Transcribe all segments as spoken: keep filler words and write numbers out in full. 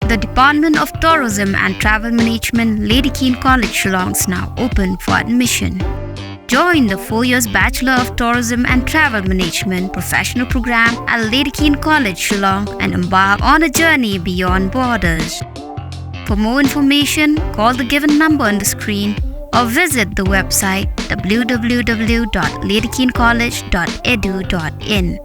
The Department of Tourism and Travel Management, Lady Keane College, Shillong, is now open for admission. Join the four years Bachelor of Tourism and Travel Management professional program at Lady Keane College, Shillong, and embark on a journey beyond borders. For more information, call the given number on the screen or visit the website w w w dot lady keane college dot e d u dot in.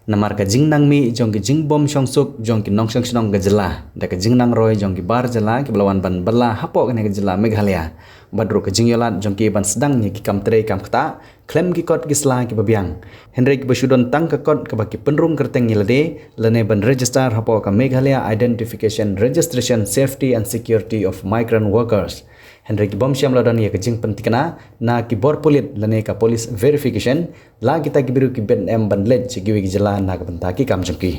Namar ka jingnang mih jong ki jingbym shong suk jong ki nongshong shnong ka jylla, da ka jingnang roi jong ki bar jylla kiba la wan ban bylla hapoh kane ka jylla Meghalaya, bad ruh ka jingïohlad jong ki ban sdang ïa ki kam trei kam ktah khlem ki kot ki sla kiba biang. Hynrei kiba shu don tang ka kot kaba ki pynrung kyrteng ïa lade lane ban register hapoh ka Meghalaya Identification, Registration, Safety and Security of Migrant Workers. Hynrei kibym shym la don ïa ka jingpynthikna na ki bor pulit lane ka police verification, la kita ki briew ki bym em ban leit sha kiwei ki jylla na ka bynta ki kam jong ki.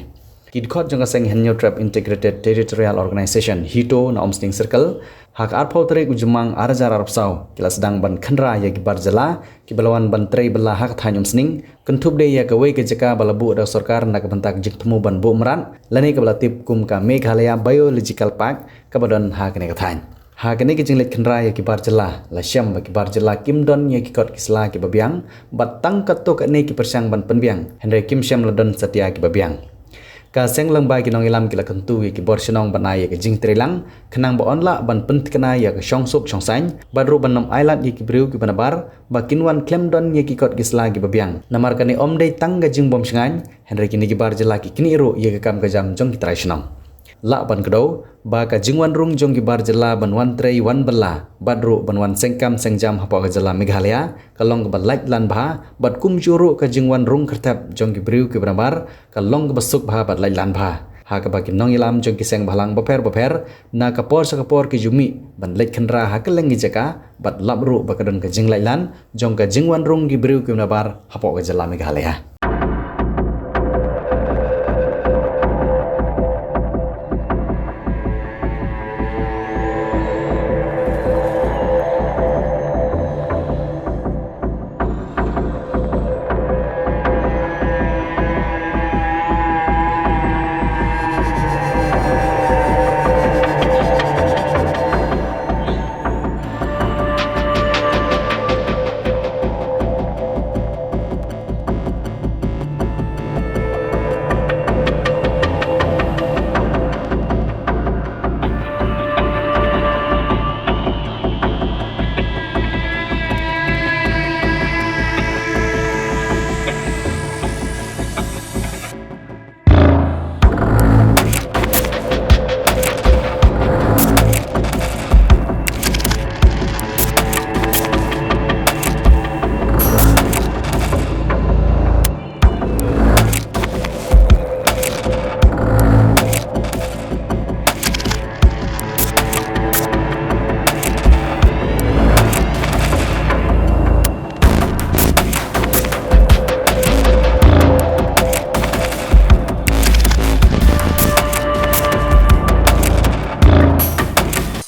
Ki dkhot jong ka seng Hynñiewtrep Integrated Territorial Organization, HITO, na Umsning Circle, ha ka arphew tarik u Jymmang ar hajar arphew saw, ki la sdang ban khynra ïa ki bar jylla kiba la wan ban trei bylla ha ka thaiñ Umsning, kynthup de ïa kawei ka jaka ba la buh da ka sorkar na ka bynta ka jingthmu ban buh mrad, lane kaba la tip kum ka Meghalaya Biological Park, kaba don ha kane ka thaiñ. Ha kane ka jingleit khynra ïa ki bar jylla, la shem ba ki bar jylla kim don ïa ki kot ki sla kiba biang, bad tang katto katne ki pyrshang ban pynbiang, hynrei kim shem la don satia kiba biang. Ka seng lyngba ki nongïalam ki la kyntu ïa ki bor shnong ban ai ïa ka jingtreilang, khnang ba yn lah ban pynthikna ïa ka shong suk shong saiñ, bad ruh ban ym ailad ïa ki briew kiba nabar ba kin wan khlem don ïa ki kot ki sla kiba biang. Namar kane ym dei tang ka jingbym shngaiñ, hynrei kine ki bar jylla ki knieh ruh ïa ka kam ka jam jong ki trai shnong. Lah ban kdew ba ka jingwan rung jong ki bar jylla ban wan trei wan bylla, bad ruh ban wan seng kam seng jam hapoh ka jylla Meghalaya, ka long kaba lait lan bha, bad kumjuh ruh ka jingwan rung kyrthep jong ki briew kiba nabar, ka long kaba suk bha bad lait lan bha. Ha kaba ki nongïalam jong ki seng bhalang bapher bapher, na ka por sha ka por ki ju mih ban leit khynra ha kylleng ki jaka, bad lap ruh ba ka don ka jinglait lan jong ka jingwan rung ki briew kiba nabar hapoh ka jylla Meghalaya.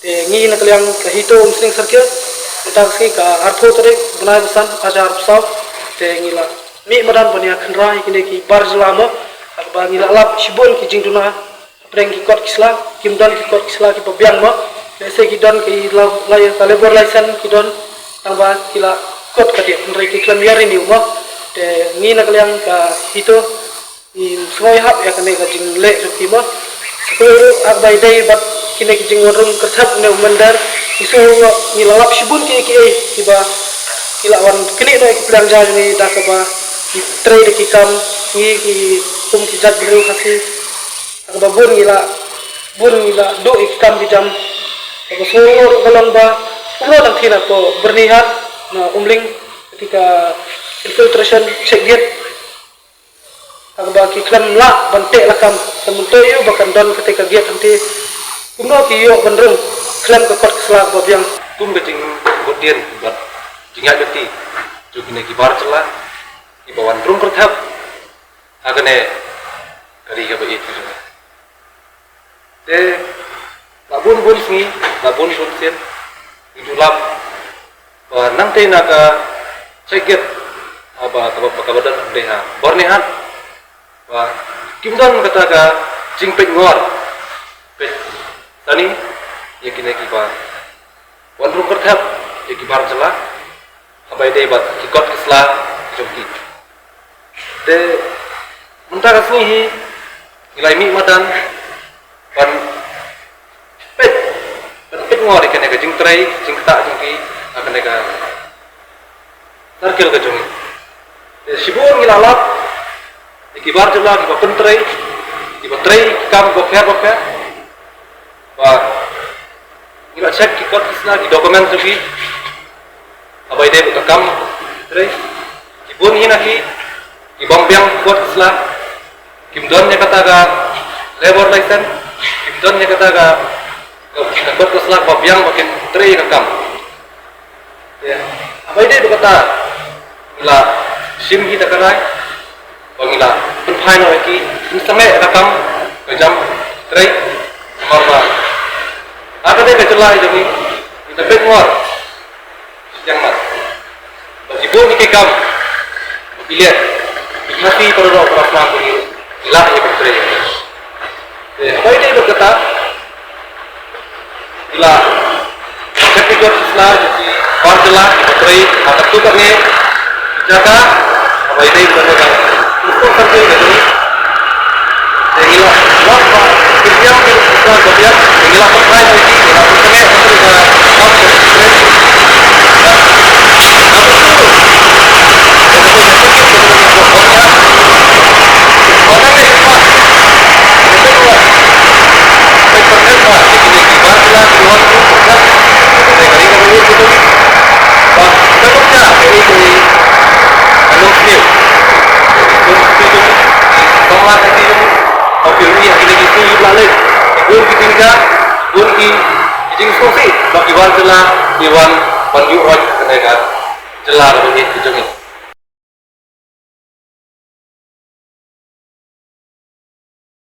Te ngi na ka liang ka HITO Umsning Circle, mynta ka sngi ka arphew tarik bnai ba san, ar hajar arphew saw, te ngi la mih madan ban ïa khynra ïa kine ki bar jylla mo, haba ngi la lap shibun ki jingduna, hapdeng ki kot ki sla, kim don ki kot ki sla kiba biang mo, lehse ki don ki la, la, ka labour license ki don, tang ba ki la kot ka dei, hynrei ki khlem ïa renew mo, te ngi na ka liang ka HITO, ngi sngewhap ïa kane ka jingleh jong ki mo. Sa kawei ruh, haba ïadei bad kine ki jingwan rung kyrthep ne u mynder, ngi sngew ruh ngi la lap shibun kiei kiei kiba ki la wan knieh noh ïa ki pliang ja jong ngi da kaba ki trei da ki kam, ngi ki kum ki jait bynriew Khasi. Da kaba bun ngi la, bun ngi la duh ïa ki kam ki jam. Kaba sngew ruh ka long ba kumno nangta na ko Byrnihat, na Umling, ki ka infiltration check gate. Haba ki khlem lah ban teh lakam, ka myntoi ïa ba kan don kata ka gate hangta. Kumno ki ïoh ban rung khlem ka kot ka sla ba biang. Kum ka jingbud dien bad jingïaid lynti jong kine ki bar jylla kiba wan rung kyrthep ha kane ka ri kaba ïeit ka jong ngi. Te la bun bun sngi, la bun bun sien, ngi ju lap ba nangta na ka check gate, ah, ba kaba, ba kaba don dei ha Byrnihat, ba kim don kata ka jingpeitngor, peitsani ïa kine kiba wan rung kyrthep ïa ki bar jylla, haba ïadei bad ki kot ki sla jong ki. Te mynta ka sngi hi ngi la ïa mih madan ban peit, ban peitngor ïa kane ka jingtrei jingktah jong ki ha kane ka circle ka jong ngi. Te shibun ngi la lap ïa ki bar jylla kiba pyntrei, kiba trei ki kam kiba pher ba pher. Ba ngi la check ki kot ki sla, ki document jong ki, haba ïadei bad ka kam trei. Ki bun hi na ki, ki bym biang kot ki sla, kim don ïa kata ka labour license, kim don ïa kata ka, ka, ka kot ka sla ba biang ba kin trei ka kam. Ïa, haba ïadei bad kata, ngi la shim hi da ka rai ba ngi la pynphai noh ïa ki, pynshai ïa ka kam ka jam trei, namar ba ha kane ka jylla jong ngi, ngi da peit ngor shiteng mat ba ki bun ki kam ba ki leh, ki Khasi para doh para snam ba ngi lah ïa ban trei. Te haba ïadei bad kata, ngi la check ki kot ki sla jong ki bar jylla kiba trei ha katto katne ki jaka, haba ïadei bad kata ka Municipal Circle ka jong ngi. Te ngi la, la ba ki biang ki kot ba biang, te ngi la pynphai noh ïa ki, ngi la pynshai ïa ki. Jylla ka jong ngi.